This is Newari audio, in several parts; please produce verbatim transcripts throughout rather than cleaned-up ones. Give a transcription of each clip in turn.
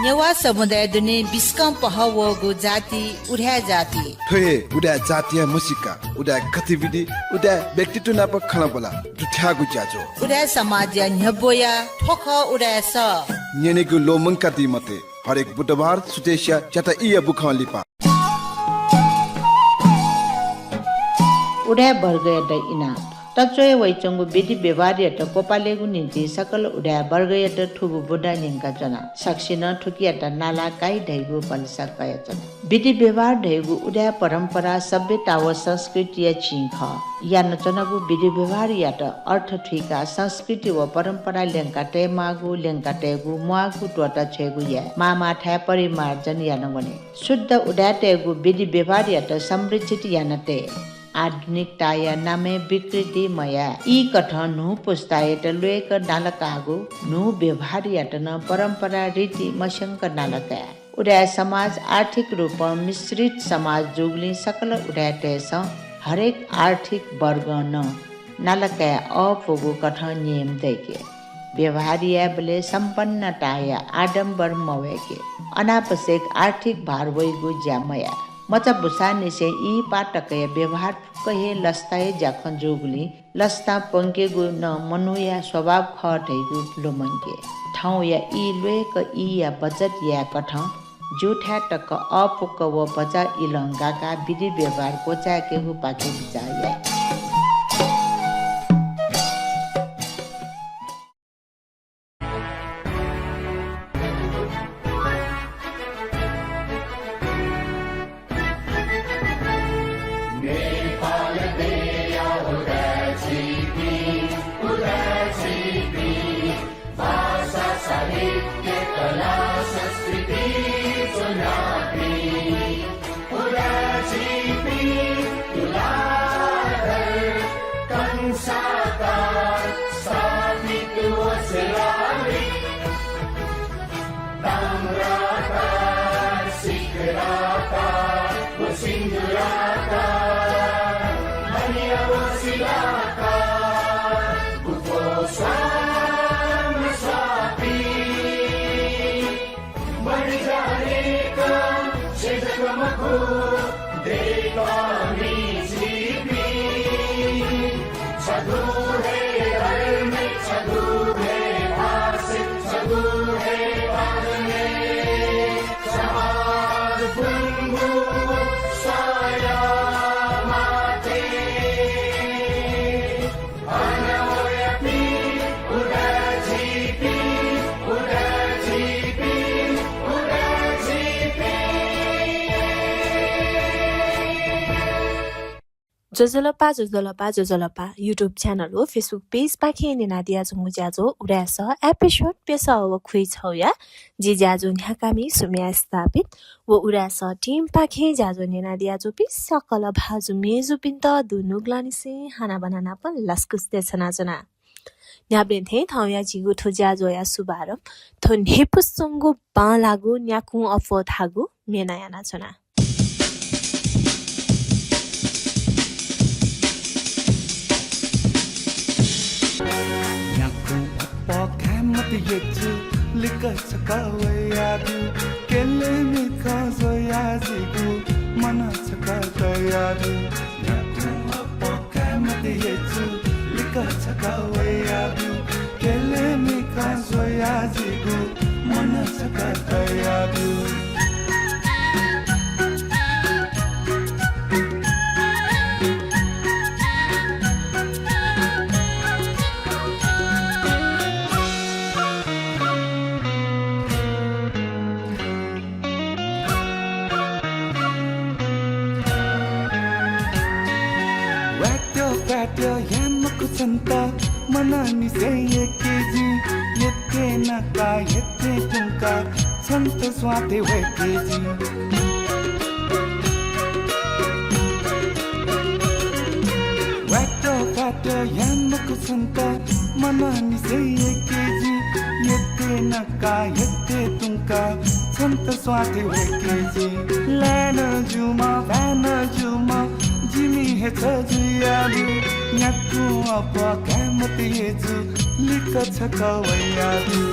नेवाः समुदाय दुने बिस्कं पहः वःगु जाति उदाय् जाति। थ्व हे उदाय् जातिया म्हसीका, उदाय् गतिविधि, उदाय् व्यक्तित्व नाप खँल्हाबल्हा दुथ्याःगु ज्याझ्वः। उदाय् समाजया न्ह्यब्वया थ्व खः उदाय् सः। न्यनेगु ल्वःमंकादी मते। हरेक बुधबार सुथसिया च्याता ईया बुखं लिपा। उदाय् वर्गयात इनाप। तच्वया वइच्वंगु विधि व्यवहारयात क्वपालेगु निंतिं सकल उदाय् वर्गयात थुगु बुँदा न्यंकाच्वना। सकसिनं थुकियात नाला काइ धइगु भलसा कयाच्वना। विधि व्यवहार धइगु उदाय् परम्परा सभ्यता व संस्कृतिया चिं खः। यानाच्वनागु विधि व्यवहारयात अर्थ थुइकाः संस्कृति व परम्परा ल्यंका तयेमाःगु, ल्यंका तयेगु म्वाःगु त्वःता छ्वयेगु याये। माःमाःथाय् परिमार्जन याना वने। शुद्ध उदाय्‌तय्‌गु विधि व्यवहारयात संरक्षित याना तये। आधुनिकताया नामय् विकृति मयाये। ई कथं न्हू पुस्तायात ल्वय्‌क नालाकाःगु न्हू व्यवहारयात नं परम्परा रीति मस्यंक नालाकाये। उदाय् समाज आर्थिक रूपं मिश्रित समाज जूगुलिं सकल उदाय्‌तय्‌सं हरेक आर्थिक वर्गं नं नालाकाये अःपुगु कथं नियम दय्‌के। व्यवहार यायेबलय् सम्पन्नताया आडम्बर मवय्‌के। अनावश्यक आर्थिक भार वइगु ज्या मयाये। मचा बुसांनिसें ई पाः तकया व्यवहार फुक्क हे लसताया ज्याखँ जूगुलिं लसतां प्वंकेगु नं मनूया स्वभाव खः धइगु लुमंके। थौंया ई ल्वय्‌क ईया बचत याये कथं ज्यूथाय् तक अःपुक व भचा इलं गाकाः विधि व्यवहार क्वचाय्‌केगुपाखे बिचाः याये। नेपाल देया उदाय् झीपिं, उदाय् झीपिं, भाषा, साहित्य, कला, संस्कृति ज्वनापिं, उदाय् झीपिं तुलाधर कंसाकार स्थापित व शिलालिपि। ताम्राकार, सिकराकार व सिन्दुराकार, मणि व शिलाकार, गुफो स्वां स्वापी। मरि जानेका छेँ जक मखु, दय्‌कामि झीपिं। छगू हे धर्म, छगू हे भाषा, छगू हे बानी। समाज बुंगु साया माथि। ज्वजलपा, ज्वजलपा, ज्वजलपा। YouTube channel व Facebook page पाखें न्यनादियाच्वंगु ज्याझ्वः उदाय् सः episode प्यसः व खुइछौया जि ज्याझ्वः न्ह्याकामि सुम्या स्थापित व उदाय् सः team पाखें ज्याझ्वः न्यनादियाच्वंपिं सकल भाजु मय्‌जुपिन्त दुनुगलंनिसें हानाबना नाप लसकुस देछानाच्वना। न्ह्याबलें थें थौंया झीगु थ्व ज्याझ्वःया शुभारम्भ थ्व न्ह्यइपुसे च्वंगु बांलाःगु न्याकुं अप्वः धाःगु म्येना यानाच्वना। न्याकुं अप्वः काय्‌मत येचु लिक्क छकः वयाब्यु। क्यले मिखं ज्वयाः जिगु मन छकः तयाब्यु। न्याकुं अप्वः काय्‌मत येचु लिक्क छकः वयाब्यु। क्यले मिखं ज्वयाः जिगु मन छकः तयाब्यु। वात्यो वात्यो याये मखु छन्त मनंनिसें यय्‌के जिं। यत्ते नका यत्ते धुंका छन्त स्वाथय् वय्‌के जिं। वात्यो वात्यो याये मखु छन्त मनंनिसें यय्‌के जिं। यत्ते नका यत्ते धुंका छन्त स्वाथय् वय्‌के जिं। लाय् नं ज्यूम्ह, भाय् नं ज्यूम्ह, जिमि हे छ जुयाब्यु। न्याकुं अप्वः काय्‌मत येचु लिक्क छकः वयाब्यु।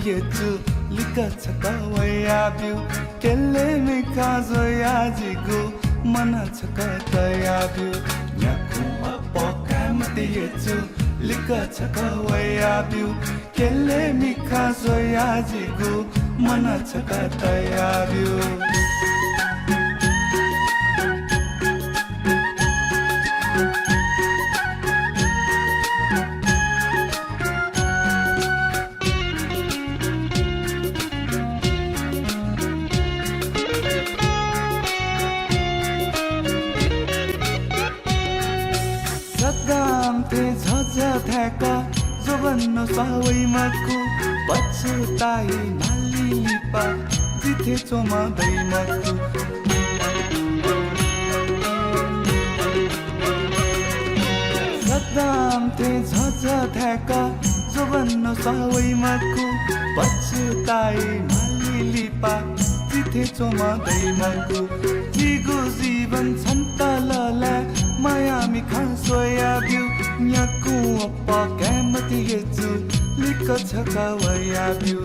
यचु लिक्क छकः वयाब्यु, क्यले मिखा ज्वयाः जिगु मन छकः तयाब्यु। न्याकुं अप्पः काये मते यचु लिक्क छकः वयाब्यु, क्यले मिखा ज्वयाः जिगु मन छकः तयाब्यु। सदां थें झःझः धाय्क जोबन नस्वाः वइ मखु, पछुताइ म्हालि लिपा जि थें च्वंम्ह दइ मखु। सदां थें झःझः धाय्क जोबन नस्वाः वइ मखु, पछुताइ म्हालि लिपा जि थें च्वंम्ह दइ मखु। जिगु जीवन छन्त लःल्हाये माया मिखां स्वयाब्यु। न्याकुं अप्पः काये मते यचु लिक्क छकः वयाब्यु।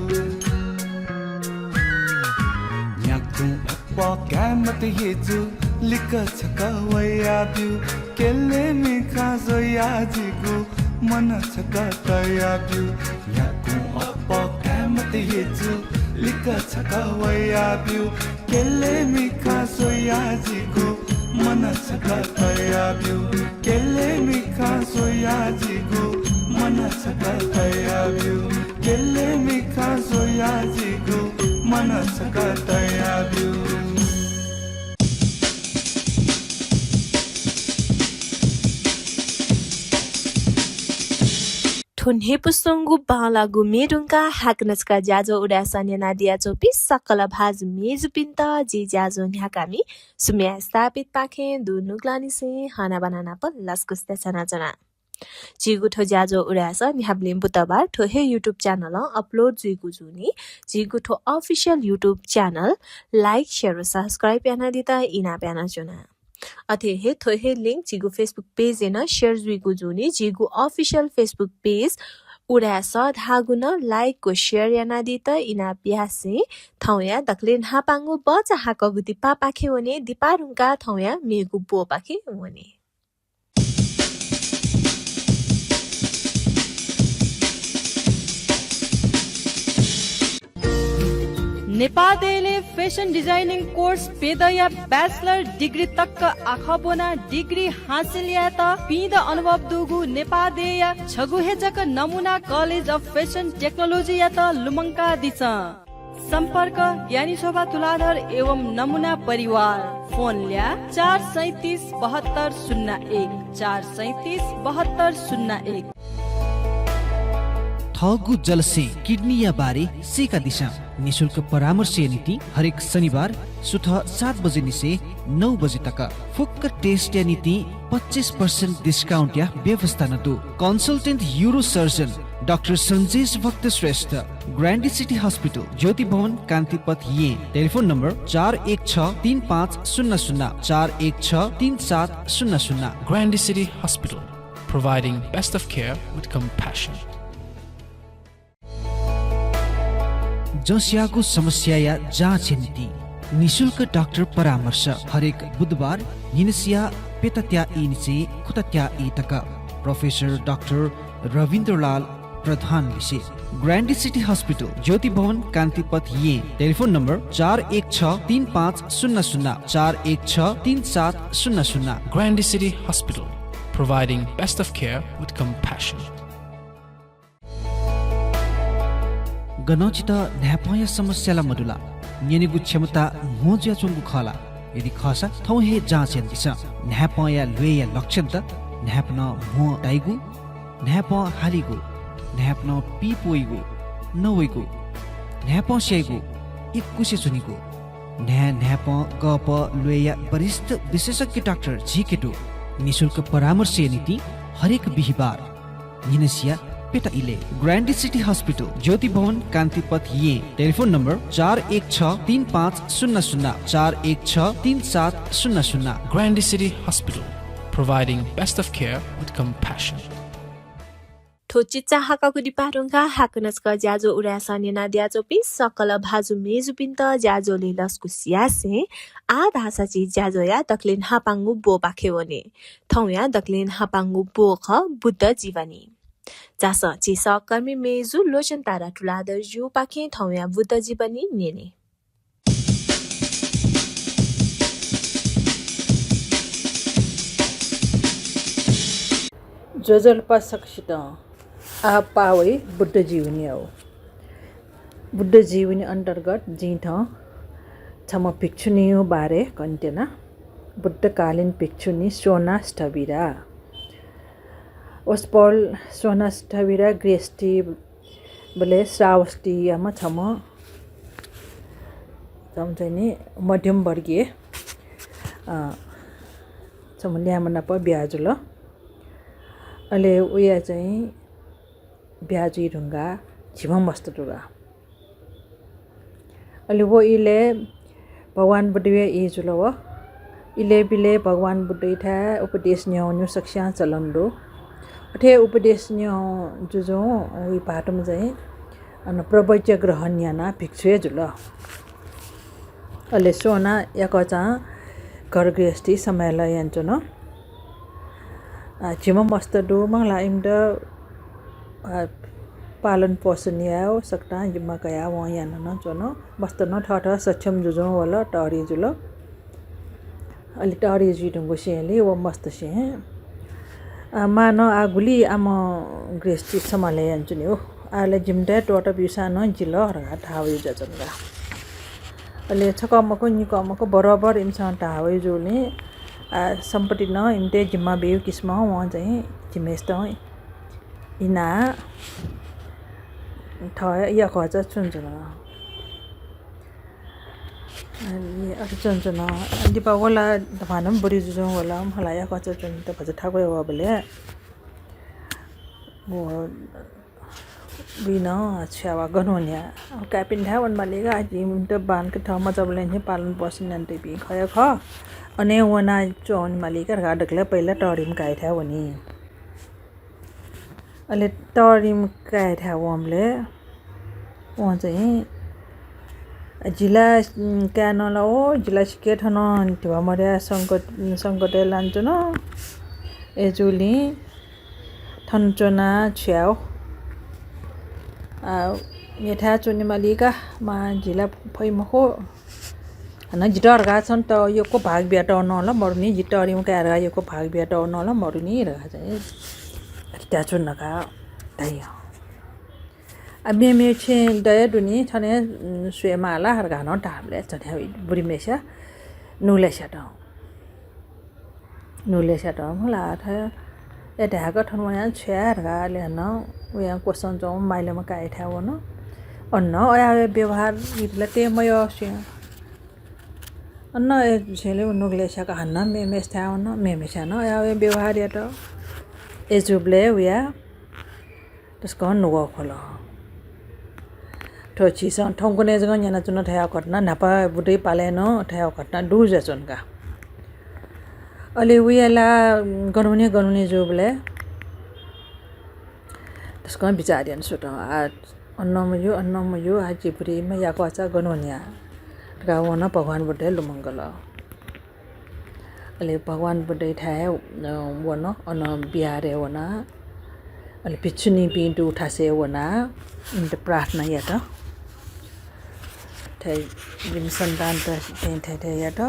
न्याकुं अप्पः काये मते यचु लिक्क छकः वयाब्यु, क्यले मिखा ज्वयाः जिगु मन छकः तयाब्यु। न्याकुं अप्पः काये मते यचु लिक्क छकः वयाब्यु, क्यले मिखा ज्वयाः जिगु मन छकः तयाब्यु। क्यले मिखा ज्वयाः जिगु मन छकः तयाब्यु। क्यले मिखा ज्वयाः जिगु मन छकः तयाब्यु। थ्व न्ह्यइपुसेंगु बांलाःगु म्ये धुंकाः हाकनं छकः ज्याझ्वः उदाय् सः न्यनादियाच्वंपिं सकल भाजु मय्जुपिन्त जि ज्याझ्वः न्ह्याकामि सुम्या स्थापितपाखें दुनुगलंनिसें हनाबना नाप लसकुस देछानाच्वना। झीगु थ्व ज्याझ्वः उदाय् सः न्ह्याबलें बुधबार थ्व हे YouTube channel-ं upload जुइगु जूनिं झीगु थ्व official YouTube channel like, share व subscribe यानादीत इनाप यानाच्वना। अथे हे थ्व हे link झीगु Facebook page-य् नं share जुइगु जूनिं झीगु official Facebook page उदाय् सः धाःगु नं like व share यानादीत इनाप यासें थौंया दकलय् न्हापांगु बचा हाकःगु दिपापाखे वने। दिपा धुंकाः थौंया मेगु ब्वपाखे वने। नेपाः देय्‌लय् fashion designing course प्यदँया bachelor degree तक आखः ब्वनाः degree हासिल यायेत पीदँ अनुभव दुगु नेपाः देय्‌या छगू हे जक नमुना College of Fashion Technology-यात लुमंकादिसँ। सम्पर्क, ज्ञानी शोभा तुलाधर एवं नमुना परिवार। फोन ल्याः, चार सैँतिस बहत्तर शून्य एक, चार सैँतिस बहत्तर शून्य एक। थःगु जलस्यें किडनीया बारे सीकादिसँ। निशुल्क परामर्शया निंतिं हरेक शनिबार सुथ सात बजे निसें नौ बजे तक। फुक्क test-या निंतिं पच्चिस percent discount-या व्यवस्था नं दु। Consultant urosurgeon डाक्टर सञ्जेश भक्त श्रेष्ठ, ग्रान्डी सिटी हस्पिटल, ज्योति भवन, कान्तिपथ, येँ। टेलिफोन नम्बर चार एक छ तीन पाँच शून्य शून्य, चार एक छ तीन सात शून्य शून्य। Grande City Hospital, providing best of care with compassion. जँस्याःगु समस्याया जाँचया निंतिं निशुल्क डाक्टर परामर्श हरेक बुधबार न्हिनसिया प्यतात्या ई निसें खुतात्या ई तक। प्रोफेसर डाक्टर रविन्द्रलाल प्रधान लिसे। ग्रान्डी सिटी हस्पिटल, ज्योति भवन, कान्तिपथ, येँ। टेलिफोन नम्बर चार एक छ तीन पाँच शून्य शून्य, चार एक छ तीन सात शून्य शून्य। Grande City Hospital, providing best of care with compassion. गनं छितः न्हाय्पंया समस्या ला मदु ला? न्यनेगु क्षमता म्हो जुयाच्वंगु खः ला? यदि खःसा, थौं हे जाँच यानादिसँ। न्हाय्पंया ल्वय्या लक्षणत न्हाय्पनं म्हो ताइगु, न्हाय्पं हालीगु, न्हाय्पनं पीप वइगु, नवइगु, न्हाय्पं स्याइगु, इकुसे च्वनीगु, न्हाय् न्हाय्पं कःपः ल्वय्या वरिष्ठ विशेषज्ञ डाक्टर झीके दु। निशुल्क परामर्शया निंतिं हरेक बिहिबार न्हिनसिया प्यता इलय्। ग्रान्डी सिटी हस्पिटल, ज्योति भवन, कान्तिपथ, येँ। टेलिफोन नम्बर चार एक छ तीन पाँच शून्य शून्य, चार एक छ तीन सात शून्य शून्य। Grande City Hospital, providing best of care with compassion. थ्व चिचाहाकःगु दिपाः धुंकाः हाकनं छकः ज्याझ्वः उराय् सः न्यनादियाच्वंपिं सकल भाजु मय्जुपिन्त ज्याझ्वलय् लसकुस यासें आः धाःसा झी ज्याझ्वःया दकले न्हापांगु ब्वपाखे वने। थौंया दकले न्हापांगु ब्व खः बुद्ध जीवनी। झासँ झी सहकर्मी मय्जु लोचन तारा तुलाधरजुपाखें थौंया बुद्ध जीवनी न्यने। ज्वजलपा सकसितं। आः पाः वइ बुद्ध जीवनीयागु। बुद्ध जीवनी अन्तर्गत जिं थौं छम्ह भिक्षुणीया बारे कनेत्यना। बुद्धकालीन भिक्षुणी स्वना स्थविरा। वसपोल स्वना स्थविरा गृहस्थी बलय् श्रावस्तीयाम्ह छम्ह, छम्ह चाहिँ नि मध्यम वर्गीय, अ, छम्ह न्याम्ह नाप ब्याहा जुल। अले उया चाहिँ ब्याहा जुइ धुंकाः झिम्ह मस्त दुगु। अले व इलय् भगवान बुद्धया ई जुल व। इलय् बिलय् भगवान बुद्धयाथाय् उपदेश न्यंगु सकसियां चलन दु। अथे उपदेश न्यं जुजुं वइ भाःतम्ह चाहिँ अन प्रव्रज्या ग्रहण यानाः भिक्षु हे जुल। अले स्वना याकःचां घर गृहस्थी सम्हाले यानाच्वन। आ, झिम्ह मस्त दुम्ह ला इमित, आ, पालन पोषण यायेगु सकतां जिम्मा कयाः वं याना नं च्वन। मस्त नं थःथः सक्षम जुजुं वल, तःधि जुल। अले तःधि जुइ धुंकूसेंलि व मस्तसें, आ, मां नं आः गुलि आम गृहस्थी सम्हाले यानाच्वनी हो। आः ला जिमित त्वःता ब्यूसां नं जिल धकाः धाः वइ जुयाच्वन का। अले छकः मखु, निकः मखु, बरोबर इमिसं धाः वइ जूलिं, आ, सम्पत्ति नं इमित जिम्मा ब्यूगु किसिमं वं चाहिँ झिम्हेसित इनाः थः याकःचा च्वनाच्वन। अले अथे च्वनाच्वन। लिपा व ला धभानं बुरी जुजुं वल, मला याकःचा च्वनेत भचा थाकुया वःबलय् व बुइनं छ्वया वा गन वने या। काय्‌पिन्थाय् वने मालीका, जिमित बांलाक थः मचाबलय् नं पालन पोषण यानातःपिं खः हे खः। अन हे वनाच्वने मालीका धकाः दकलय् पहिला तःधिम्ह काय्‌थाय् वनी। अले तःधिम्ह काय्‌थाय् वंबलय् वं चाहिँ, जि ला, उम्, काय् नं ला, ओ, जि ला सिक्क थन धिबा मदया संकट, संकटय् लानाच्वन। अय्‌जूलिं थन च्वनाः छु याये? आ, मेथाय् च्वने मालीका, मां जि ला फइ मखु। हानं जितः धकाः छन्त यक्व भाग बियातःगु नं ला मदुनि, जि तःधिम्ह काय् धकाः यक्व भाग बियातःगु नं ला मदुनि धकाः चाहिँ अथे धयाच्वन धकाः धाइ। आ, मेमेगु छेँ दया दुनि, थन हे, उम्, स्वयेमाः ला धकाः नं धाःबलय् थन हे बुरिम्हेस्या नुगलय् स्यात। नुगलय् स्यात, मला थः हे धाय्‌क थन वयां छु याये धकाः अले हानं वयां क्वसं च्वंम्ह माइलाम्ह काय्‌थाय् वन। अन नं अय् व्यवहार इतला तये मयः स्वयां। अन अय् झेले नुगलय् स्याकाः हानं मेमेगु थाय् वन, मेमेगु थाय् नं अय् व्यवहार यात। अय्‌जूबलय् वया तसकं नुगः ख्वल। थ्व झीसं थौंकन्हय् जक न्यनाच्वन थज्याःगु घटना, न्हापा बुद्धया पालय् नं थज्याःगु घटना दु जुयाच्वन का। अले वया ला गन वने गन वने जूबलय् तसकं बिचाः याना स्वत। आ, अन नं मज्यू, अन नं मज्यू, आ, जि बुरिम्ह याकःचा गन वने या धकाः वं भगवान बुद्धयात लुमंकल। अले भगवान बुद्धयाथाय्, अ, वन, अन विहारय् वनाः, अले भिक्षुणीपिं दुगु थासय् वनाः इमित प्रार्थना यात। थथे जिमि सन्तानत थथे थथे यात,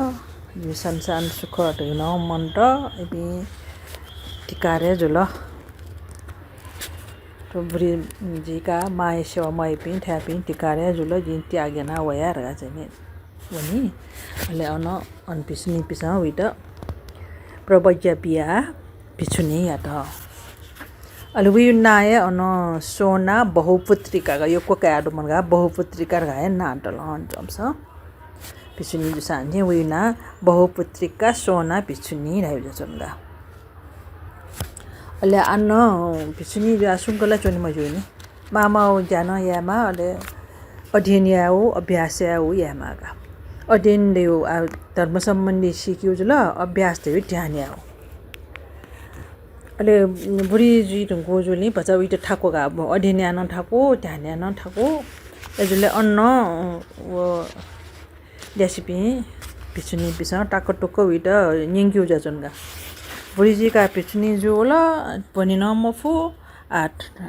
जिमि सन्तान सुख धइनं मन्त, इपिं धिक्कार हे जुल। थ्व बुरी जुइकाः मांया सेवा मयाइपिं थज्याःपिं धिक्कार हे जुल, जिं त्याग यानाः वया धकाः चाहिँ नि वनी। अले अन, अन भिक्षुणीपिन्सं वइत प्रव्रज्या बियाः भिक्षुणी यात। अले वया नां हे अन स्वना बहुपुत्रिका, यक्व काय् दुम्ह धकाः बहुपुत्रिका धकाः हे नां तल अन च्वंम्हसिनं। भिक्षुणी जूसां नि वया नां बहुपुत्रिका स्वना भिक्षुणी धाइ जुयाच्वन का। अले अन भिक्षुणी जुयाः सुंकं ला च्वने मज्यू नि। माःमाःगु ज्या नं यायेमाः, अले अध्ययन यायेगु, अभ्यास यायेगु यायेमाः का। अध्ययन धयागु, आ, धर्म सम्बन्धी सीकेगु जुल, अभ्यास धयागु ध्यान यायेगु। अले बुरी जुइ धुंकूगु जुलिं भचा उइत थाकु का, अध्ययन याना थाकु, ध्यान याना थाकु। अय्‌जूगुलिं अन व ल्यासेपिं भिक्षुणीपिसं टाकटुक उइत न्यंकेगु जुयाच्वन का। बुरी जुइकाः भिक्षुणी जुल, ब्वने नं मफु, आः,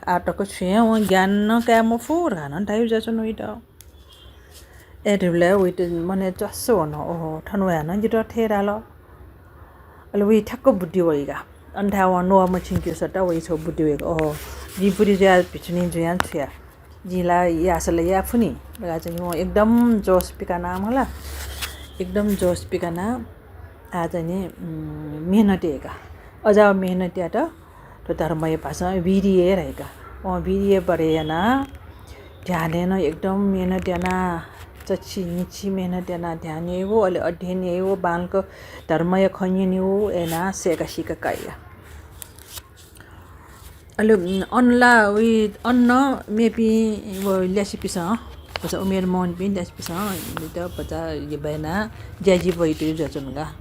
आः तक छुं हे वं ज्ञान नं काये मफु धकाः नं धाइगु जुयाच्वन उइत। अय्‌जूगुलिं उइत मनय् च्वस्स वन, ओहो, थन वयाः नं जितः थथे धाल। अले वइ ठ्याक्क बुद्धि वइ का। अन थाय् वं नुगः मछिंकेगु सट्टा वइ छगू बुद्धि वइ का, ओहो, जिं बुरी जुयाः भिक्षुणी जुयां छु याये? जिं ला याःसा ला याये फु नि धकाः चाहिँ वं एकदम जोस पिकाना मला, एकदम जोस पिकाना आः चाहिँ नि, उम्, मेहनत याइ का। अझ मेहनत यात। थ्व धर्मया भाषां वीर्य धाइ का। वं वीर्य बढे यानाः ध्यानय् नं एकदम मेहनत यानाः चच्छि न्हिच्छि मेहनत यानाः ध्यान याइगु, अले अध्ययन याइगु, बांलाक धर्मया खँ न्यनेगु यानाः सय्‌का सीका काइ का। अले, उम्, अन ला उइ अन मेपिं व ल्यासेपिसं, भचा उमेर मवंपिं ल्यासेपिसं इमित भचा यबय् यानाः ज्या याये ब्वइ जुयाच्वन का।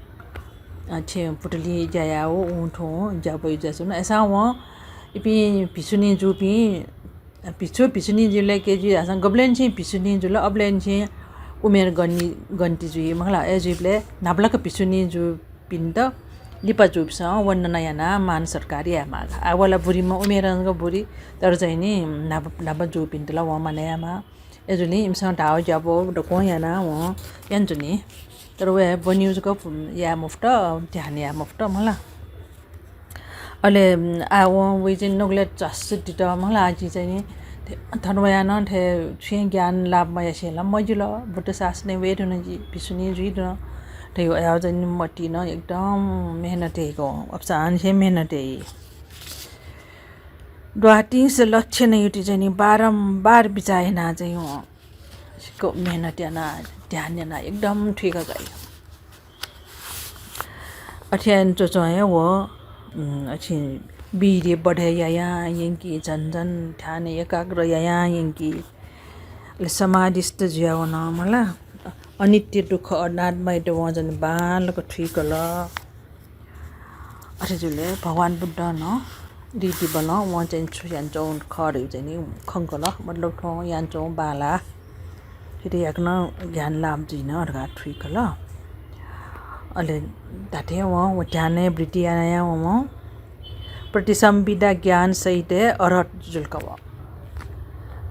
अ, छेँ पुतुलि ज्या यायेगु, उं थ्वं ज्या ब्वइ जुयाच्वन। अय्‌सां वं इपिं भिक्षुणी जूपिं, अ, भिक्षु भिक्षुणी जुल का जुइ धाःसां गबलेंनिसें भिक्षुणी जुल, अबलेंनिसें उमेर गनि-, गन्ती जुइ मखु ला। अय्‌जूबलय् न्हापालाक भिक्षुणी जूपिन्त लिपा जूपिसं वन्दना यानाः मान सत्कार यायेमाः का। आः व ला बुरीम्ह, उमेरं जक बुरी, तर चाहिँ नि न्हापा, न्हापा जूपिन्त ला वं मानय् यायेमाः। अय्‌जूगुलिं इमिसं धाःगु ज्या ब्वः दक्वं यानाः वं यानाच्वनी। तर वया ब्वनेगु जक याये मफुत, ध्यान याये मफुत मला। अले, उम्, आः वं वइ चाहिँ नुगलय् च्वस्स दित मला। आः जि चाहिँ नि थे-, थन वयाः नं थथे छुं हे ज्ञान लाभ मयासें ला मजिल। बुद्ध शासनय् वये धुन, जि भिक्षुणी जुइ धुन धइगु अयाव चाहिँ नि मतिइ नं एकदम मेहनत याइ का, अप्सांनिसें मेहनत याइ। द्वाःतिंस लक्ष्य नयुति चाहिँ नि बारम्बार बिचाः यानाः चाहिँ वं सिक्क मेहनत यानाः, ध्यान यानाः एकदम थुइका काइ। अथे याना च्वंच्वं हे व, उम्, अथे वीर्य बढे यायां यंकी, झन झन ध्यान एकाग्र यायां यंकी। अले समाधिस्थ जुया वन मला। अनित्य, दुःख, अनात्मायात वं चाहिँ बांलाक थुइकल। अथे जुलय् भगवान बुद्धं नं रीतिबलं वं चाहिँ छु यानाच्वंगु खः धइगु चाहिँ नि खंकल, मतलब थ्वं यानाच्वंगु बांलाः। थथे याकनं ज्ञान लाभ जुइन धकाः थुइकल। अले धात्थें वं व ध्यानय् वृत्ति यानाः वं प्रतिसम्पिदा ज्ञान सहित अरहत जुल का व।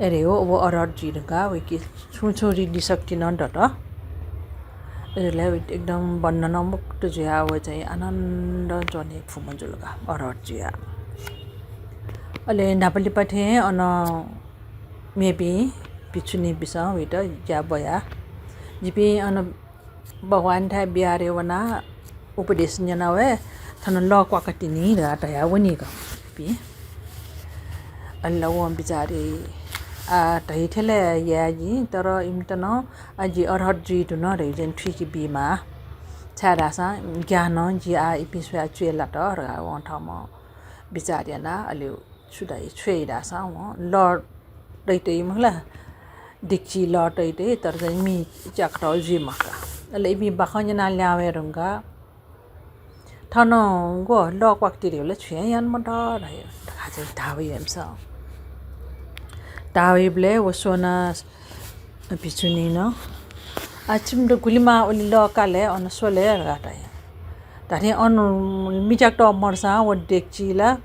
अले व, व अरहत जुइ धुंकाः वइके छुं छुं रिद्धि शक्ति नं दत। अले एकदम बन्धन मुक्त जुयाः व चाहिँ आनन्द च्वने फुम्ह जुल का, अरहत जुयाः। अले न्हापा लिपा थें अन मेपिं भिक्षुणीपिसं वइत ज्या ब्वया। जिपिं अन भगवानथाय् बिहारय् वनाः उपदेश न्यना वये, थन लः क्वाका तिनि धकाः धयाः वनी का इपिं। अले ला वं बिचाः याइ, आः धइ थें ला याये जिं, तर इमित नं आः जि अरहत जुइ धुन धइगु चाहिँ थुइके बीमाः, छाय्धाःसा ज्ञानं जि आः इपिं स्वयाः च्वय् लात धकाः वं थःम्हं बिचाः यानाः अले छु धाइ, छु याइ धाःसा वं लः तइ तइ मखु ला, डेक्ची लः तइ तइ, तर चाहिँ मि च्याकतः जुइ मखु का। अले इपिं बाखं न्यनाः ल्याहां वये धुंकाः थनं ग्व लः क्वाका तिनि ला, छुं हे याना मत धकाः चाहिँ धाः वइ इमिसं। धाः वइबलय् व स्वना भिक्षुणीं नं, आः छिमित गुलि माः उलि लः काले, अन स्वले धकाः धाइ। धात्थें अन मि च्याकतः मदुसां व डेक्ची ला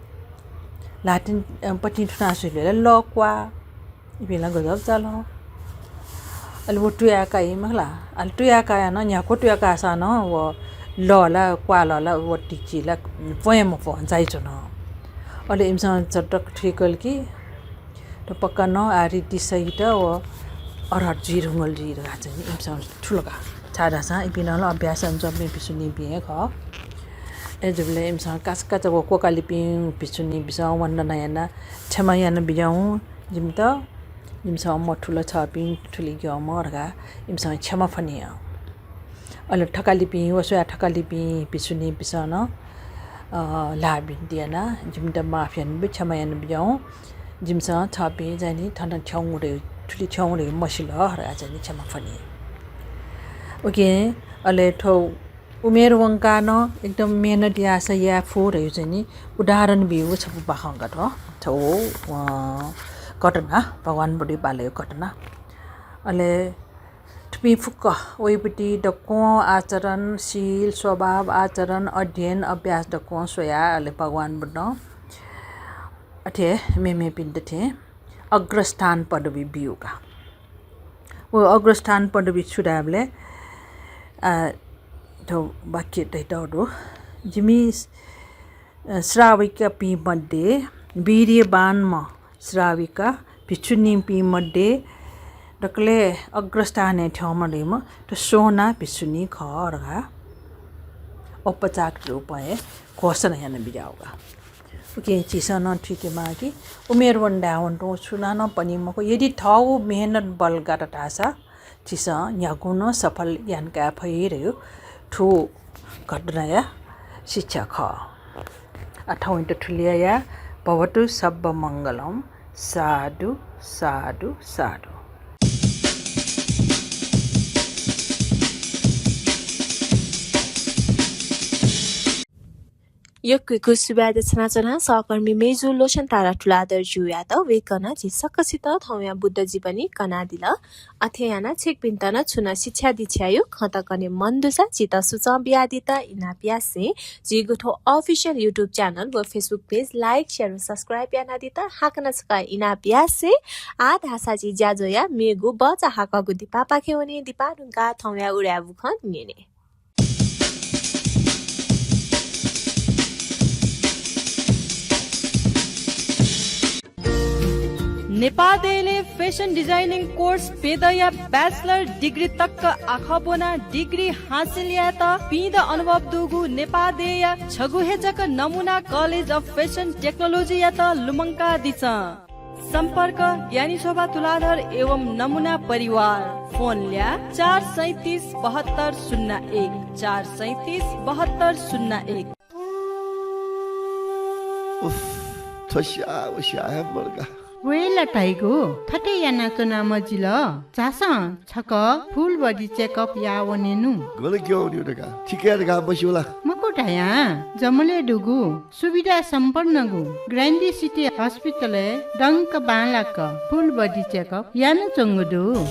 ल्हातिं, अ, पतिं थुनाः स्वइबलय् ला लः क्वाः। इपिं ला गजब चाल। अले व तुया काइ मखु ला। अले तुया कायाः नं, न्ह्याक्व तुया काःसां नं व लः ला, क्वाः लः ला, व डेक्ची ला प्वँ हे मप्वं जाइच्वन। अले इमिसं झटक थुइकल कि थ्व पक्का नं आः रिद्धि सहित व अरहत जुइ धुंकल जुइ धकाः चाहिँ इमिसं थुल का। छाय्धाःसा इपिं नं ला अभ्यास यानाच्वंपिं भिक्षुणीपिं हे खः। अय्जूबलय् इमिसं काचाकाचा व क्वकालिपिं भिक्षुणीपिसं वन्दना यानाः क्षमा याना बिज्याहुँ जिमित, जिमिसं मथुल, छपिं थुलि ग्यःम्ह धकाः इमिसं क्षमा फ्वनी। अले थकालिपिं, व स्वयाः थकालिपिं भिक्षुणीपिसं नं, अ, ल्हाः बिन्ति यानाः जिमित माफ याना बि, क्षमा याना बिज्याहुँ। जिमिसं छपिं चाहिँ नि थन थ्यंगु धइ, थुलि थ्यंगु धइ मसिल धकाः चाहिँ नि क्षमा फ्वनी। OK, अले थ्व उमेर वंकाः नं एकदम मेहनत याःसा याये फु धइगु चाहिँ नि उदाहरण बीगु छपु बाखं का थ्व। थ्व, अ, घटना, भगवान बुद्धया पालय् घटना। अले थुपिं फुक्क वइपति दक्वं आचरण, शील, स्वभाव, आचरण, अध्ययन, अभ्यास दक्वं स्वयाः अले भगवान बुद्धं अथे मेमेपिन्त थें अग्रस्थान पदवी बीगु का। व अग्रस्थान पदवी छु धायेबलय्, अ, थ्व वाक्य धयातःगु दु। जिमि, अ, श्राविकापिं मध्ये वीर्यवान्म्ह श्राविका भिक्षुणीपिं मध्ये दकलय् अग्रस्थानय् थ्यंम्ह धइम्ह थ्व सोना भिक्षुणी खः धकाः औपचारिक रूपं हे घोषणा यानाबिज्याःगु का। उकिं झीसं नं थुइके माः कि उमेर वनाः धायेवं तुं सुनानं पनी मखु। यदि थःगु मेहनत बल गात धाःसा झीसं न्ह्यागु नं सफल याना काये फइ धइगु थ्व घटनाया शिक्षा खः। आः थौंयात थुलि याये, भवतु सब्ब मंगलं। साधु, साधु, साधु। यक्व यक्व सुभाय् देछानाच्वना सहकर्मी मय्जु लोचन तारा तुलाधर ज्यूयात। वय्कलं झी सकसितं थौंया बुद्ध जीवनी कनादिल। अथे यानाः छिकपिन्त नं छुं नं शिक्षा दीक्षाया खँ कने मन दुसा झीत सुचं बियादीत इनाप यासें झीगु थ्व official YouTube channel व Facebook page like, share व subscribe यानादीत हाकनं छकः इनाप यासें आः धाःसा झी ज्याझ्वःया मेगु बचा हाकःगु दिपापाखे वने। दिपा धुंकाः थौंया उराय् बुखँ न्यने। नेपाः देय्‌लय् fashion designing course प्यदँया bachelor degree तक आखः ब्वनाः degree हासिल यायेत पीदँ अनुभव दुगु नेपाः देय्‌या छगू हे जक नमुना College of Fashion Technology यात लुमंकादिसँ। सम्पर्क ज्ञानी शोभा तुलाधर एवं नमुना परिवार। फोन ल्याः चार सैँतिस बहत्तर शून्य एक, चार सैँतिस बहत्तर शून्य एक। उफ, थ्व स्याः व स्याः हे मदुगु। वय् ला धाइगु, थथे यानाच्वना मजिल। झासँ छकः full body checkup याः वनेनु। गन क्यं वनेगु धकाः, थिकय् धकाः मस्यू ला? मखु धयां, जमलय् दुगु सुविधा सम्पन्नगु Grande City Hospital-य् दंक बांलाक full body checkup यानाच्वंगु दु।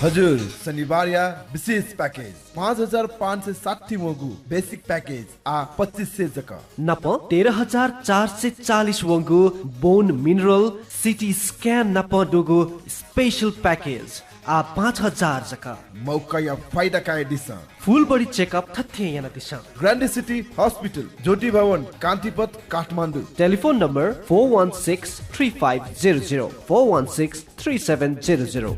हजुर, शनिबारया विशेष package, पाँच हजार पाँच सय साठी वंगु basic package आः पच्चिस सय जक। नाप तेह्र हजार चार सय चालिस वंगु bone mineral, CT scan नाप दुगु special package आः पाँच हजार जक। मौकाया फाइदा कयादिसँ। Full body checkup थथे यानादिसँ। Grande City Hospital, ज्योति भवन, कान्तिपथ, Kathmandu. Telephone number four one six three five zero zero, four one six three seven zero zero।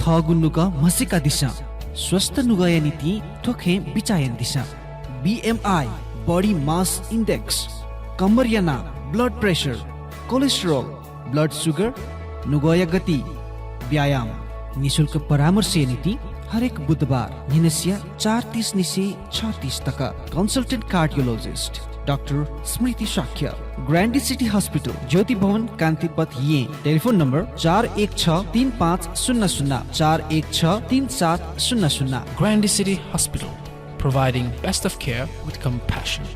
थःगु नुगः म्हसीकादिसँ। स्वस्थ नुगःया निंतिं थ्व खँय् बिचाः यानादिसँ। BMI, body mass index, कम्मरया नाप, blood pressure, cholesterol, blood sugar, नुगःया गति, व्यायाम। निशुल्क परामर्शया निंतिं हरेक बुधबार न्हिनसिया चार तीस निसें छ तीस तक। Consultant cardiologist डाक्टर स्मृति शाक्य, Grande City Hospital, ज्योति भवन, कान्तिपथ, येँ। Telephone number चार एक छ तीन पाँच शून्य शून्य, चार एक छ तीन सात शून्य शून्य। Grande City Hospital, providing best of care with compassion।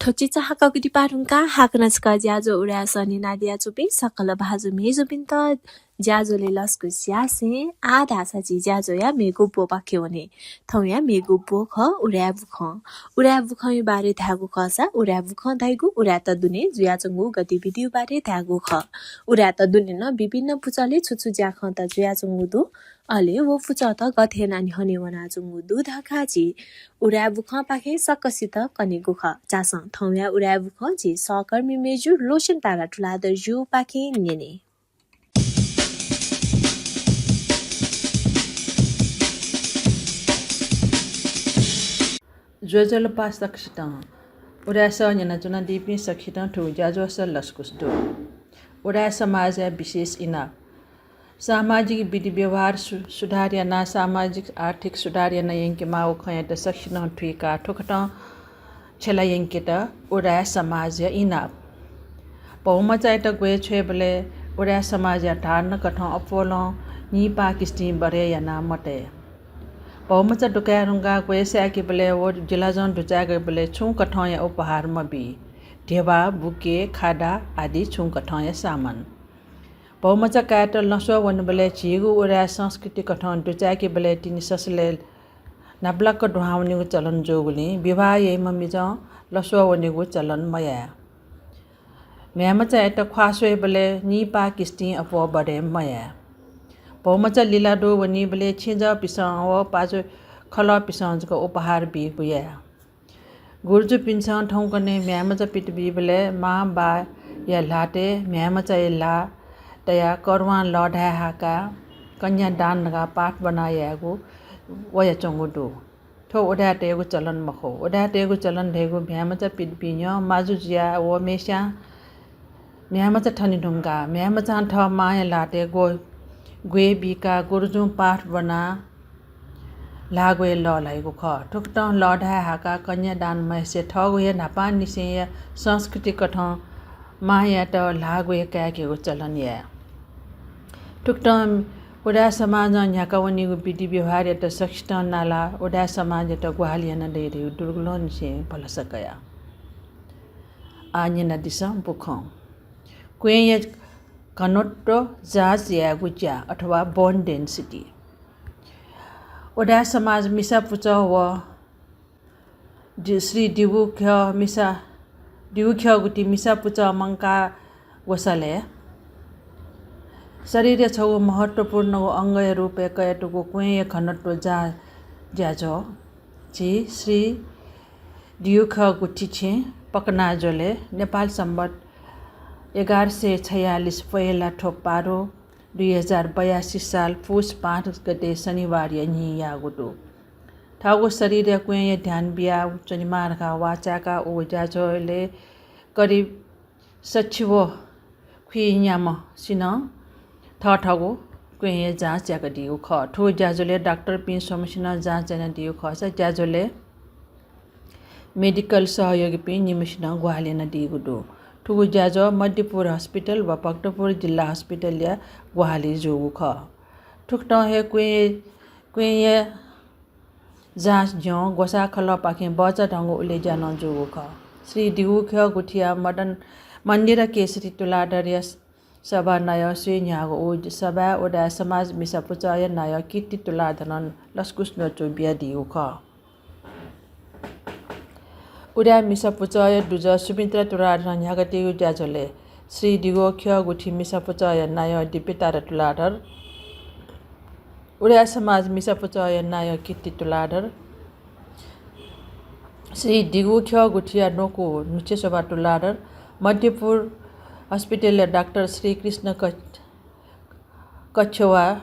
थ्व चिचाहाकःगु दिपाः धुंकाः हाकनं छकः ज्याझ्वः उराय् सः न्यनादियाच्वंपिं सकल भाजु मय्जुपिन्त ज्याझ्वलय् लसकुस यासें आः धाःसा झी ज्याझ्वःया मेगु ब्वपाखे वने। थौंया मेगु ब्व खः उराय् बुखँ। उराय् बुखँया बारे धायेगु खःसा उराय् बुखँ धइगु उराय्‌त दुने जुयाच्वंगु गतिविधिया बारे धायेगु खः। उराय्‌त दुने नं विभिन्न पुचलय् छु छु ज्याखँत जुयाच्वंगु दु, अले व पुचःत गथे यानाः न्ह्यःने वनाच्वंगु दु धकाः झी उराय् बुखँपाखें सकसित कनेगु खः। झासँ थौंया उराय् बुखँ झी सहकर्मी मय्जु लोचन तारा तुलाधर ज्यूपाखें न्यने। ज्वजलपा सकसितं। उराय् सः न्यनाच्वनादीपिं सकसितं थुगु ज्याझ्वलय् लसकुस दु। उराय् समाजया विशेष इनाप। सामाजिक विधि व्यवहार सु-, सुधार यानाः सामाजिक आर्थिक सुधार याना यंकेमाःगु खँयात सकसिनं थुइकाः थुकथं छ्यला यंकेत उराय् समाजया इनाप। भौमचायात ग्वय् छ्वयेबलय् उराय् समाजया धारणा कथं अप्वलं निपाः किस्तिं बढे यानाः मतये। भौमचा दुकाये धुंकाः ग्वय् साय्‌केबलय् व जिलाजं दुचाय्‌केबलय् छुं कथंया उपहार मबी। ध्यबा, बुके, खादा आदि छुं कथंया सामान। भौमचा कायेत लँस्वः वनेबलय् झीगु उदाय् संस्कृति कथं दुचाय्‌केबलय् तिनि ससलय् न्हापालाक दुहां वनेगु चलन जूगुलिं विवाह याइम्ह मिजं लँस्वः वनेगु चलन मयाये। म्ह्याय्‌मचायात ख्वाः स्वयेबलय् निपाः किस्तिं अप्वः बढे मयाये। भौमचा लिलादु वनीबलय् छेँजःपिसं व पाजु खलःपिसं जक उपहार बीगु याये। गुरुजुपिन्सं थौंकन्हय् म्ह्याय्‌मचा पित बीबलय् मां बाया ल्हातय् म्ह्याय्‌मचाया ल्हाः तयाः करुवां लःधाये हाकाः कन्यादान धकाः पाठ ब्वना यायेगु वयाच्वंगु दु। थ्व उदाय् तयेगु चलन मखु। उदाय् तयेगु चलन धइगु म्ह्याय्‌मचा पित बी न्ह्यः माजु जुयाः वःम्हेस्यां म्ह्याय्‌मचा थने धुंकाः म्ह्याय्‌मचां थः मांया ल्हातय् ग्व-, ग्वय् बीकाः गुरुजुं पाठ ब्वनाः ल्हाः ग्वय् लःल्हाइगु खः। थुकथं लःधाये हाकाः कन्यादान मयासें थःगु हे न्हापांनिसेंया संस्कृति कथं मांयात ल्हाः ग्वय् काय्‌केगु चलन याये। थुकथं उदाय् समाजं न्ह्याका वनीगु विधि व्यवहारयात सकसितं नालाः उदाय् समाजयात ग्वाहालि यानादइ धइगु दुनुगलंनिसें भलसा कया। आः न्यनादिसँ बुखँ। क्वँय्‌या घनत्व जाँच यायेगु ज्या अथवा bone density। उदाय् समाज मिसा पुचः व दि-, श्री दिगु ख्यः मिसा, दिगु ख्यः गुथि मिसा पुचः मंकाः ग्वसालय् शरीरया छगू महत्त्वपूर्ण व अंगया रूपय् कयातःगु क्वँय्‌या घनत्व जाँच ज्याझ्वः झी श्री दिगु ख्यः गुथि छेँ पकनाज्वलय् नेपाल संवत् एघार सय छयालिस पहेँला थ्व पारु दुई हजार बयासी साल पुस पाँच गते शनिबारया न्हि याःगु दु। थःगु शरीरया क्वँय्‌या ध्यान बियाः च्वनेमाः धकाः वाःचाय्‌काः उगु ज्याझ्वलय् करिब सच्छि व खुइन्याम्हसिनं थःथःगु क्वँय्‌या जाँच याकादीगु खः। थुगु ज्याझ्वलय् डाक्टरपिं स्वम्हसिनं जाँच यानादीगु खःसा ज्याझ्वलय् मेडिकल सहयोगीपिं निम्हसिनं ग्वाहालि यानादीगु दु। थुगु ज्याझ्वः मध्यपुर हस्पिटल व भक्तपुर जिल्ला हस्पिटलया ग्वाहालि जूगु खः। थुकथं हे क्वँय्, क्वँय्‌या जाँच न्ह्यः ग्वसाः खलःपाखें बचाधंगु उलेज्या नं जूगु खः। श्री दिगु ख्यः गुथिया मदन मन्दिरा केशरी तुलाधरया सभा नायः स्वये न्ह्याःगु उगु सभाय् उदाय् समाज मिसा पुचःया नायः कीर्ति तुलाधरं लसकुस न्वचु बियादीगु खः। उदाय् मिसा पुचःया दुजः सुमित्रा तुलाधरं न्ह्याकादीगु ज्याझ्वलय् श्री दिगु ख्यः गुथि मिसा पुचःया नायः दिव्यतारा तुलाधर, उदाय् समाज मिसा पुचःया नायः कीर्ति तुलाधर, श्री दिगु ख्यः गुथिया न्वकू नुछेशोभा तुलाधर, मध्यपुर हस्पिटलया डाक्टर श्री कृष्ण कच्छ-, कच्छेवाःपिसं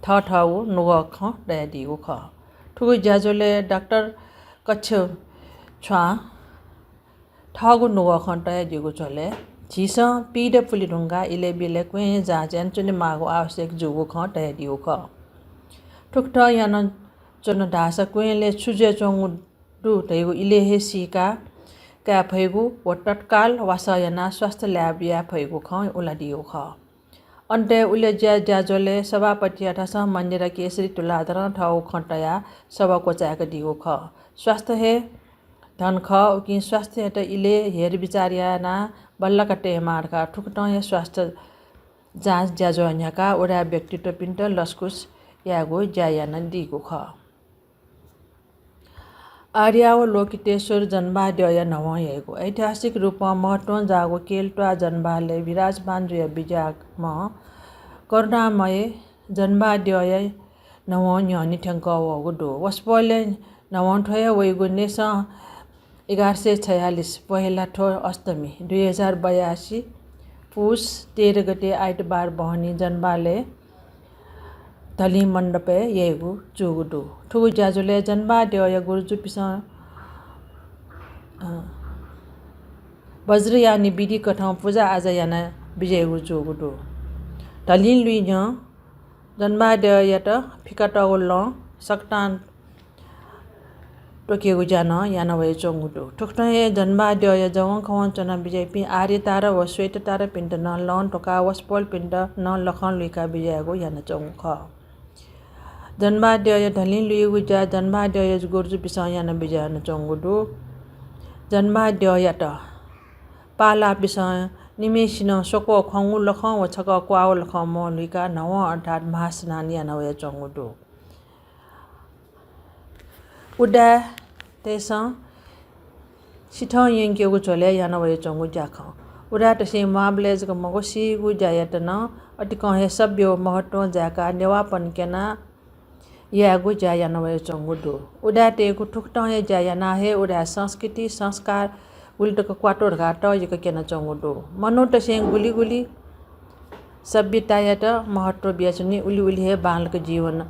थःथःगु नुगः खँ तयादीगु खः। थुगु ज्याझ्वलय् डाक्टर कच्छेछ्वां थःगु नुगः खँ तयादीगु झ्वलय् झीसं पीदँ पुले धुंकाः इलय् ब्यलय् क्वँय् जाँच यानाच्वनेमाःगु आवश्यक जूगु खँ तयादीगु खः। थुकथं यानाच्वन धाःसा क्वँय्‌लय् छु जुयाच्वंगु दु धइगु इलय् हे सीका काये फइगु व तत्काल वासः यानाः स्वास्थ्य लाय् बियाये फइगु खँ उलादीगु खः। अन्तय् उलेज्या ज्याझ्वलय् सभापतिया थासं मन्दिरा केशरी तुलाधरं थःगु खँ तयाः सभा क्वचाय्‌कादीगु खः। स्वास्थ्य हे धन खः, उकिं स्वास्थ्ययात इलय् हेरबिचार यानाः बल्लाका तयेमाः धकाः थुकथं हे स्वास्थ्य जाँच ज्याझ्वः न्ह्याकाः उदाय् व्यक्तित्वपिन्त लसकुस यायेगु ज्या यानादीगु खः। आर्या व लोकितेश्वर जनबाद्यःया न्हवंयागु। ऐतिहासिक रूपं महत्वं जाःगु केलत्वाः जनबालय् विराजमान जुया बिज्याःम्ह करुणामय जनबाद्यःया न्हवं न्ह्यःने थ्यंकः वःगु दु। वसपोलया न्हवं थ्व हे वइगु नेसं एघार सय छयालिस पहेँला थ्व अष्टमी दुई हजार बयासी पुस तेह्र गते आइतबार बहनी जनबालय् धलिं मण्डपय् याइगु जूगु दु। थुगु ज्याझ्वलय् जनबाद्यःया गुरुजुपिसं, अ, वज्रयानी विधि कथं पुजा आजा याना बिज्याइगु जूगु दु। धलिं लुइ न्ह्यः जनबाद्यःयात फिकातःगु लं सकतां त्वकेगु ज्या नं याना वयाच्वंगु दु। थुकथं हे जनवाद्यःया जवंखवं च्वना बिज्याइपिं आर्यतारा व श्वेततारापिन्त नं लं त्वकाः वसपोलपिन्त नं लखं लुइका बिज्यायेगु यानाच्वंगु खः। जनवाद्यःया धलिं लुइगु ज्या जनवाद्यःया गुरुजुपिसं याना बिज्यानाच्वंगु दु। जनवाद्यःयात पालाःपिसं निम्हय्सिनं स्वक्वः ख्वंगु लखं व छकः क्वाःगु लखं म्वः लुइकाः न्हवं अर्थात् महास्नान याना वयाच्वंगु दु। उदाय्‌तय्सं सिथं यंकेगु झ्वलय् याना वयाच्वंगु ज्याखँ। उदाय्‌तय्सं म्वाःबलय् जक मखु, सीगु ज्यायात नं अतिकं हे सभ्य व महत्वं जाय्‌काः नेवाःपन क्यनाः यायेगु ज्या याना वयाच्वंगु दु। उदाय्‌तय्गु थुकथं हे ज्या यानाः हे उदाय् संस्कृति, संस्कार गुलि तक क्वात्व धकाः तःजिक क्यनाच्वंगु दु। मनूतय्सं गुलि गुलि सभ्यतायात महत्व बियाच्वनी, उलि उलि हे बांलाक जीवन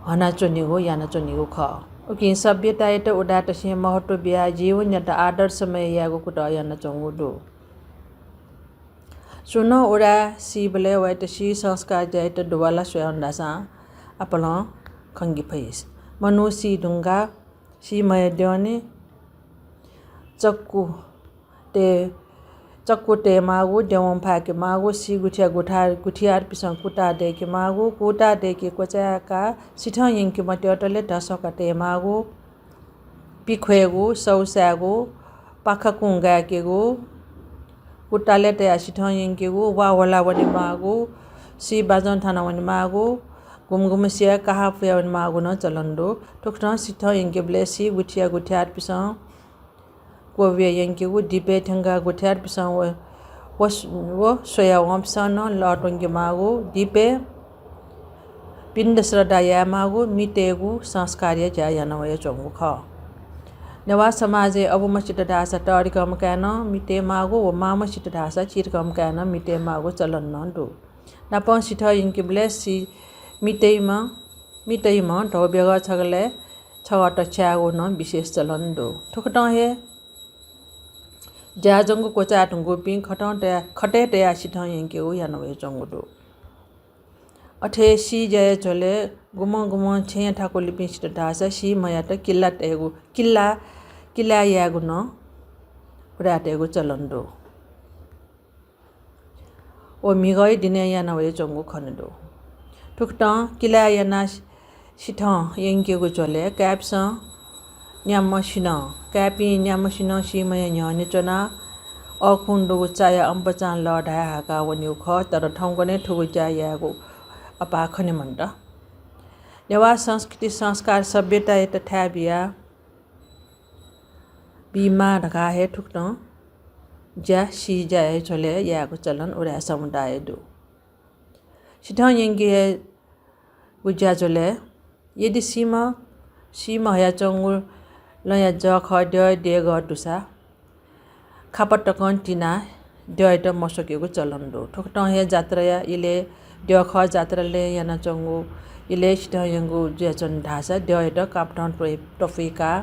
हनाच्वनेगु यानाच्वनीगु खः। उकिं सभ्यतायात उदाय्‌तय्सं महत्व बियाः जीवनयात आदर्शमय यायेगु कुतः यानाच्वंगु दु। सुं नं उदाय् सीबलय् वयात सी संस्कार ज्यायात दुवाला स्वयावन धाःसां आपालं खंके फइ। मनू सी धुंकाः सी मया द्यःने चक्कु तये, चक्कु तयेमाःगु, द्यवं फाय्‌केमाःगु, सी गुथिया गुथा-, गुथियारपिसं कुता दय्‌केमाःगु, कुता दय्‌के क्वचाय्‌काः सिथं यंके मत्यःतले धस्वाका तयेमाःगु, पि ख्वयेगु, सौ सायेगु, पाखाकुं गाय्‌केगु, कुतालय् तयाः सिथं यंकेगु, वा ह्वला वनेमाःगु, सी बाजं थाना वनेमाःगु, गुम्ह गुम्ह सिया काहा पुया वनेमाःगु नं चलन दु। थुकथं सिथं यंकेबलय् सी गुथिया गुथियारपिसं क्वबिया यंकेगु, दिपय् थ्यंकाः गुथियारपिसं व, व, व स्वयावंपिसं नं लः त्वंकेमाःगु, दिपय् पिण्ड श्रद्धा यायेमाःगु, मि तयेगु संस्कारया ज्या याना वयाच्वंगु खः। नेवाः समाजय् अबुम्हसित धाःसा तःधिकःम्ह काय्‌नं मि तयेमाःगु व मांम्हसित धाःसा चिधिकःम्ह काय्‌नं मि तयेमाःगु चलन नं दु। नापं सिथं यंकेबलय् सी मि तइम्ह, मि तइम्ह धौब्यगः छगलय् छगःत छ्यायेगु नं विशेष चलन दु। थुकथं हे ज्याझंगु क्वचाये धुंकूपिं खतं तया-, खतय् तयाः सिथं यंकेगु याना वयाच्वंगु दु। अथे सी ज्याया झ्वलय् गुम्हं गुम्हं छेँया थाकुलिपिं सित धाःसा सी मयात किल्ला तयेगु, किल्ला, किल्लाय् यायेगु नं उदाय्‌तय्गु चलन दु। व म्हिगःया दिनय् याना वयाच्वंगु खने दु। थुकथं किल्लाय् यानाः सिथं यंकेगु झ्वलय् काय्‌पिसं न्याम्हसिनं, काय्‌पिं न्याम्हसिनं सी मया न्ह्यःने च्वनाः अःखुं दुगु चाया अम्पचां लः धाये हाकाः वनीगु खः, तर थौंकन्हय् थुगु ज्या यायेगु अपाः खने मन्त। नेवाः संस्कृति, संस्कार, सभ्यतायात थाय् बियाः बीमाः धकाः हे थुकथं ज्या सी ज्याया झ्वलय् यायेगु चलन उदाय् समुदायय् दु। सिथं यंकेगु ज्याझ्वलय् यदि सीम्ह, सीम्ह हयाच्वंगु लँया जःखः द्यःया देगः दुसा खापा तकं तिनाः द्यःयात मस्वकेगु चलन दु। थुकथं हे जात्राया इलय् द्यःखः जात्रालय् यानाच्वंगु इलय् सिथं यंकेगु जुयाच्वन धाःसा द्यःयात कापथं त्वइ-, त्वपुइकाः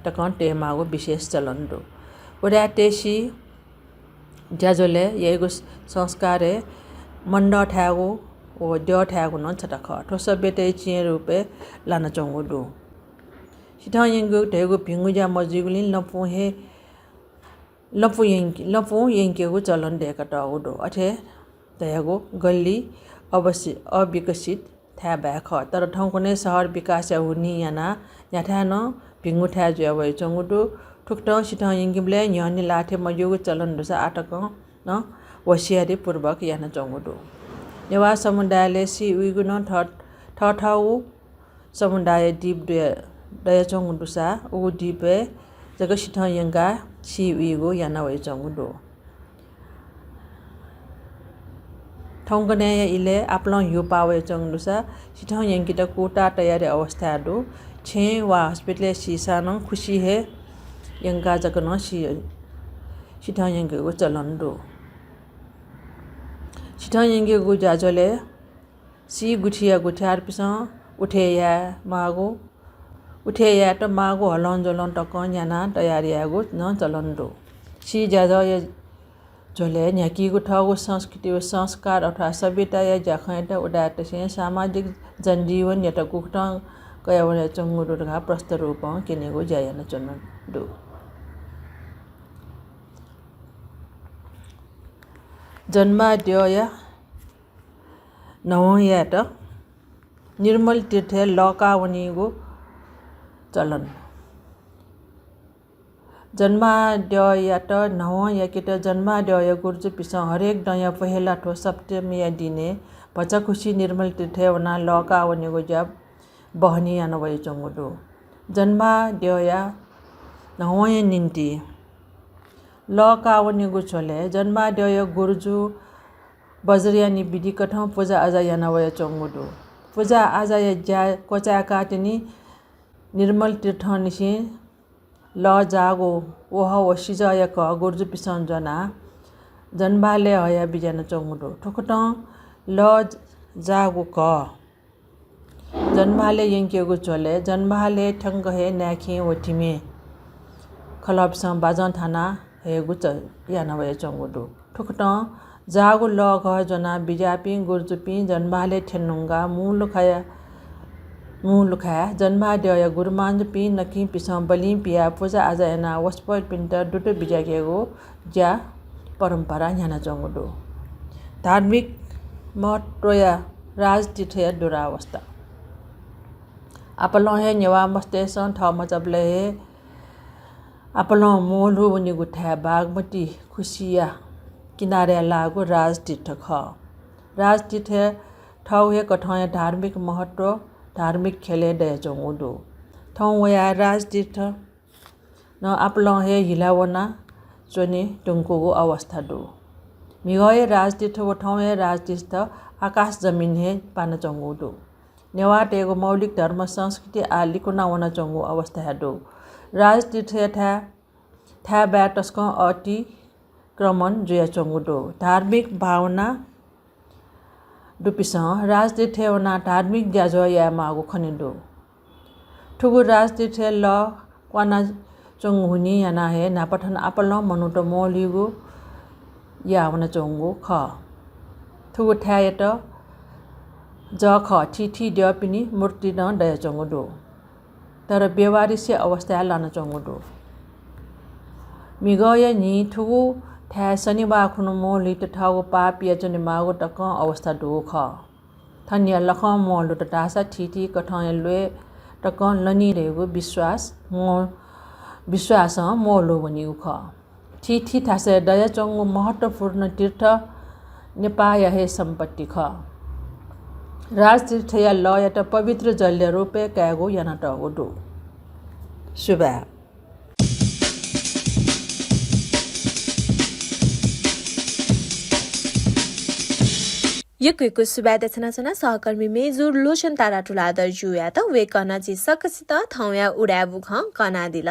तकं तयेमाःगु विशेष चलन दु। उदाय्‌तय्सं ज्याझ्वलय् याइगु संस्कारय् मन्दः थायेगु व द्यः थायेगु नं छता खः। थ्व सभ्यताया चिं रूपय् लानाच्वंगु दु। सिथं यंकेगु धइगु भिंगु ज्या मजुइगुलिं लँपुं हे, लँपुं यंके-, लँपुं यंकेगु चलन दय्कातःगु दु। अथे धयागु गल्ली अवसि-, अविकसित थाय् बाय् खः। तर थौंकन्हय् शहर विकासया हुनिं यानाः न्ह्याथाय् नं भिंगु थाय् जुया वयाच्वंगु दु। थुकथं सिथं यंकेबलय् न्ह्यःने लाःथें मज्यूगु चलन दुसा आः तकं नं होसियारीपूर्वक यानाच्वंगु दु। नेवाः समुदायलय् सी उइगु नं थः, थःथःगु समुदायय् दीप दया-, दयाच्वंगु दुसा उगु दीपय् जक सिथं यंकाः सी उइगु याना वयाच्वंगु दु। थौंकन्हय्‌या इलय् आपालं ह्यूपाः वयाच्वंगु दुसा सिथं यंकेत कुता तयारी अवस्थाय् दु। छेँय् वा हस्पिटलय् सीसां नं खुसि हे यंकाः जक नं सी-, सिथं यंकेगु चलन दु। सिथं यंकेगु ज्याझ्वलय् सी गुथिया गुथियारपिसं उथे याये माःगु, उथे यायेत माःगु हलंज्वलं तकं न्यानाः तयार यायेगु नं चलन दु। सी ज्याझ्वःया झ्वलय् न्ह्याकीगु थःगु संस्कृति व संस्कार अथवा सभ्यताया ज्याखँयात उदाय्तसें सामाजिक जनजीवनयात गुकथं कयावनाच्वंगु दु धकाः प्रष्ट रूपं क्यनेगु ज्या यानाच्वंगु दु। जन्माद्यःया न्हवंयात निर्मल तीर्थय् लःकाः वनीगु चलन। जन्माद्यःयात न्हवं याकेत जन्माद्यःया गुरुजुपिसं हरेक दँया पहेँला थ्व सप्तमीया दिनय् भचा खुसी निर्मल तीर्थय् वनाः लःकाः वनेगु ज्या बहनी याना वयाच्वंगु दु। जन्माद्यःया न्हवंया निंतिं लःकाः वनेगु झ्वलय् जन्माद्यःया गुरुजु वज्रयानी विधिकथं पुजा आजा याना वयाच्वंगु दु। पुजा आजाया ज्या क्वचाय्काः तिनि निर्मल तीर्थंनिसें लः जाःगु वहः व सिजःया कः गुरुजुपिसं ज्वनाः जन्मालय् हया बिज्यानाच्वंगु दु। थुकथं लः जाःगु कः जन्मालय् यंकेगु झ्वलय् जन्मालय् थ्यंक हे नाय्खें व धिमें खलःपिसं बाजं थाना हयेगु च-, याना वयाच्वंगु दु। थुकथं जाःगु लः कः ज्वनाः बिज्याःपिं गुरुजुपिं जन्मालय् थ्यंधुंकाः मू लुखाया, मू लुखाय् जन्माद्यःया गुरुमांजुपिं नकिंपिसं बलिं पियाः पुजा आजा यानाः वसपोलपिन्त दुत बिज्याकेगु ज्या परम्परा न्ह्यानाच्वंगु दु। धार्मिक महत्वया राजतीर्थया दुरावस्था। आपालं हे नेवाः मस्तय्सं थः मचाबलय् हे आपालं म्वःल्हू वनीगु थाय् बागमती खुसिया किनारय् लाःगु राजतीर्थ खः। राजतीर्थय् थःगु हे कथंया धार्मिक महत्व, धार्मिक ख्यलय् दयाच्वंगु दु। थौं वयाः राजतीर्थ नं आपालं हे हिला वना च्वने धुंकूगु अवस्था दु। म्हिगःया राजतीर्थ व थौंया राजतीर्थ आकाश जमिन हे पानाच्वंगु दु। नेवाःतय्गु मौलिक धर्म संस्कृति आः लिकुना वनाच्वंगु अवस्था हे दु। राजतीर्थया थाय्, थाय्बाय् तसकं अतिक्रमण जुयाच्वंगु दु। धार्मिक भावना दुपिसं राजतीर्थय् वनाः धार्मिक ज्याझ्वः यायेमाःगु खने दु। थुगु राजतीर्थय् लः क्वानाच्वंगु हुनिं यानाः हे न्हापा थन आपालं मनूत म्वःल्हूगु याः वनाच्वंगु खः। थुगु थाय्‌यात जःखः थीथी द्यःपिनि मूर्ति नं दयाच्वंगु दु। तर बेवारिसे अवस्थाय् लानाच्वंगु दु। म्हिगःया न्हिं थुगु थाय् शनिबाः खुन्हु म्वःल्हुइत थःगु पाप पियाच्वनेमाःगु तकं अवस्था दुगु खः। थनया लखं म्वःल्हुत धाःसा थीथी कथंया ल्वय् तकं लनी धइगु विश्वास म्वः-, विश्वासं म्वःल्हू वनीगु खः। थीथी थासय् दयाच्वंगु महत्त्वपूर्ण तीर्थ नेपाःया हे सम्पत्ति खः। राजतीर्थया लःयात पवित्र जलया रूपय् कायेगु यानातःगु दु। सुभाय्। यक्व यक्व सुभाय् देछानाच्वना सहकर्मी मेजु लोचन तारा तुलाधर ज्यूयात। वय्कलं झी सकसित थौंया उदाय् बुखँ कनादिल।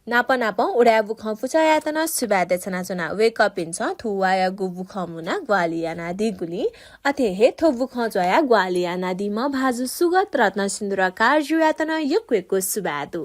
नाप नापं उदाय् बुखँ पुचःयात नं सुभाय् देछानाच्वना। वय्कःपिन्सं थुवाःयागु बुखँ मुनाः ग्वाहालि यानादीगुलिं, अथे हे थ्व बुखँ च्वयाः ग्वाहालि यानादीम्ह भाजु सुगत रत्नसिन्दुरकार ज्यूयात नं यक्व यक्व सुभाय् दु।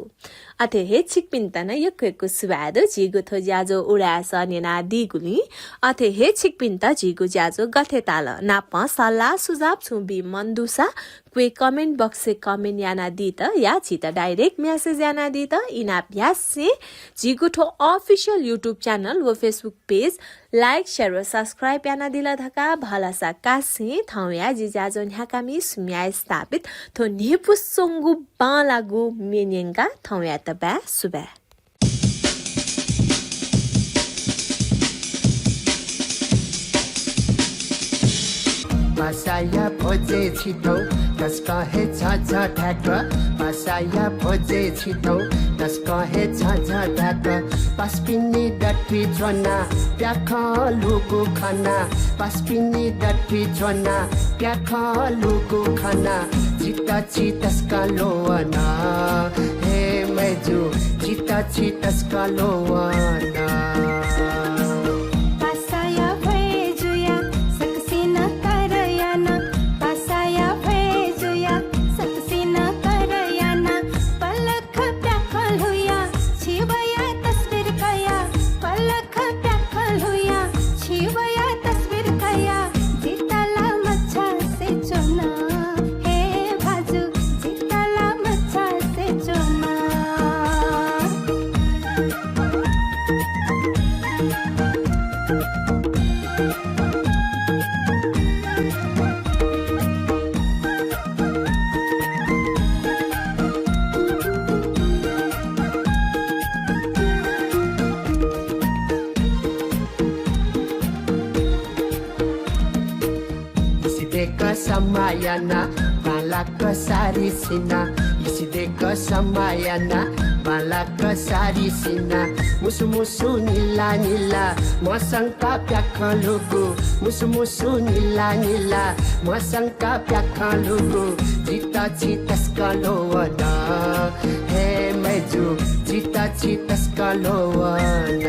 अथे हे छिकपिन्त नं यक्व यक्व सुभाय् दु। झीगु थ्व ज्याझ्वः उदाय् सः न्यनादीगुलिं, अथे हे छिकपिन्त झीगु ज्याझ्वः गथे ताल नापं सल्लाह सुझाव छुं बी मन दुसा क्वय् comment box-य् comment यानादीत या झीत direct message यानादीत इनाप यासें झीगु थ्व official YouTube channel व Facebook page like, share व subscribe यानादिल धकाः भलसा कासें थौंया जि ज्याझ्वः न्ह्याकामि सुम्या स्थापित थ्व न्ह्यइपुसे च्वंगु बांलाःगु म्ये न्यंका। थौंयात बाय्, सुभाय्। पासाया भ्वजय् छितौ तसकं हे झःझः धाय्क। पासाया भ्वजय् छितौ तसकं हे झःझः धाय्क। पासापिनि दथुइ च्वना प्याखं लूगु खना। पासापिनि दथुइ च्वना प्याखं लूगु खना। जितः छि तसकं ल्वःवन। हे मय्जु, जितः छि तसकं ल्वःवन। पासाया भ्वय् जुया सकसिनं कर याना। पासाया भ्वय् जुया सकसिनं कर याना। पलख प्याखं ल्हुया छिवया तस्बिर कया। पलख प्याखं ल्हुया छिवया तस्बिर कया। जितः ला मछासे च्वना। हे भाजु, जितः ला समायाना बांलाक सारी सिना, लिसिदेक समायाना बांलाक सारी सिना, मुसु मुसु निला निला मसंका प्याखं लुगु, मुसु मुसु निला निला मसंका प्याखं लुगु, जित छि तसकं ल्वःवन। हे मय्जु, जित छि तसकं ल्वःवन।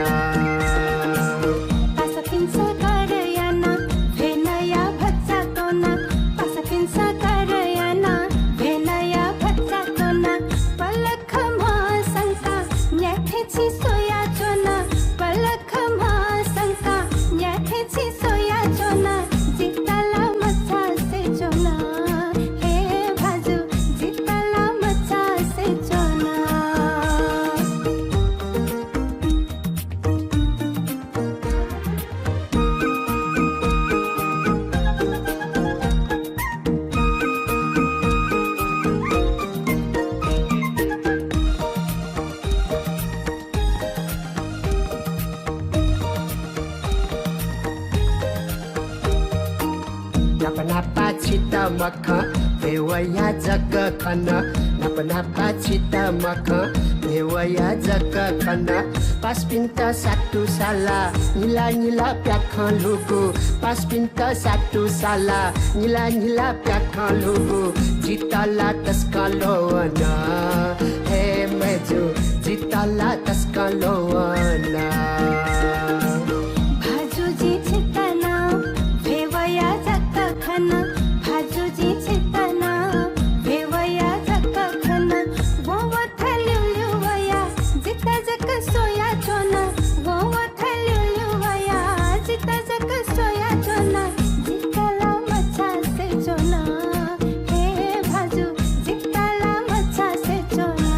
पासापिन्सं कर याना, भेनया भचा त्वना, पासापिन्सं कर याना, भेनया भचा त्वना, पलख मसंका न्याथें छि स्वयाच्वना, पलख मसंका न्याथें छि स्वयाच्वना, जित ला मचासे च्वना। हे भाजु, जित ला मचासे च्वना। नापनापा छित मखं, भेवया जक खन। नापनापा छित मखं, भेवया जक खन। पासापिन्त सातु साला, निला निला प्याखं लुगु। पासापिन्त सातु साला, निला निला प्याखं लुगु। जित ला तसकं ल्वःवन। हे मय्जु, जित ला तसकं ल्वःवन। भाजु जिं छित नं भेवया जक खन, भाजु जिं छित नं भेवया जक खन। वं वथाल्यु ल्यु वया, जित जक स्वयाच्वन। वं वथाल्यु ल्यु वया, जित जक स्वयाच्वन। जित ला मचासे च्वन। हे भाजु, जित ला मचासे च्वन।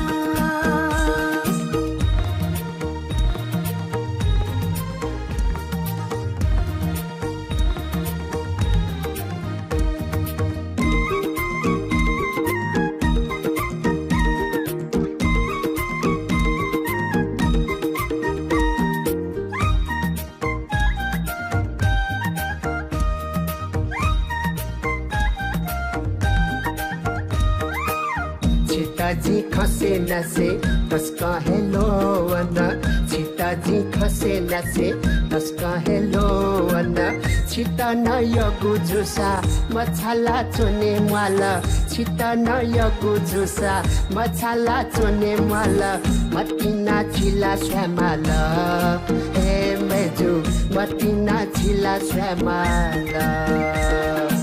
छित जिं खँसे न्यासे तसकं हे ल्वःवन। छित जिं खँसे न्यासे तसकं हे ल्वःवन। छित नयःगु जूसा मछाला च्वने म्वाल। छित नयःगु जूसा मछाला च्वने म्वाल। मतिना छि ला स्वये माल। हे मय्जु, मतिना छि ला स्वये माल।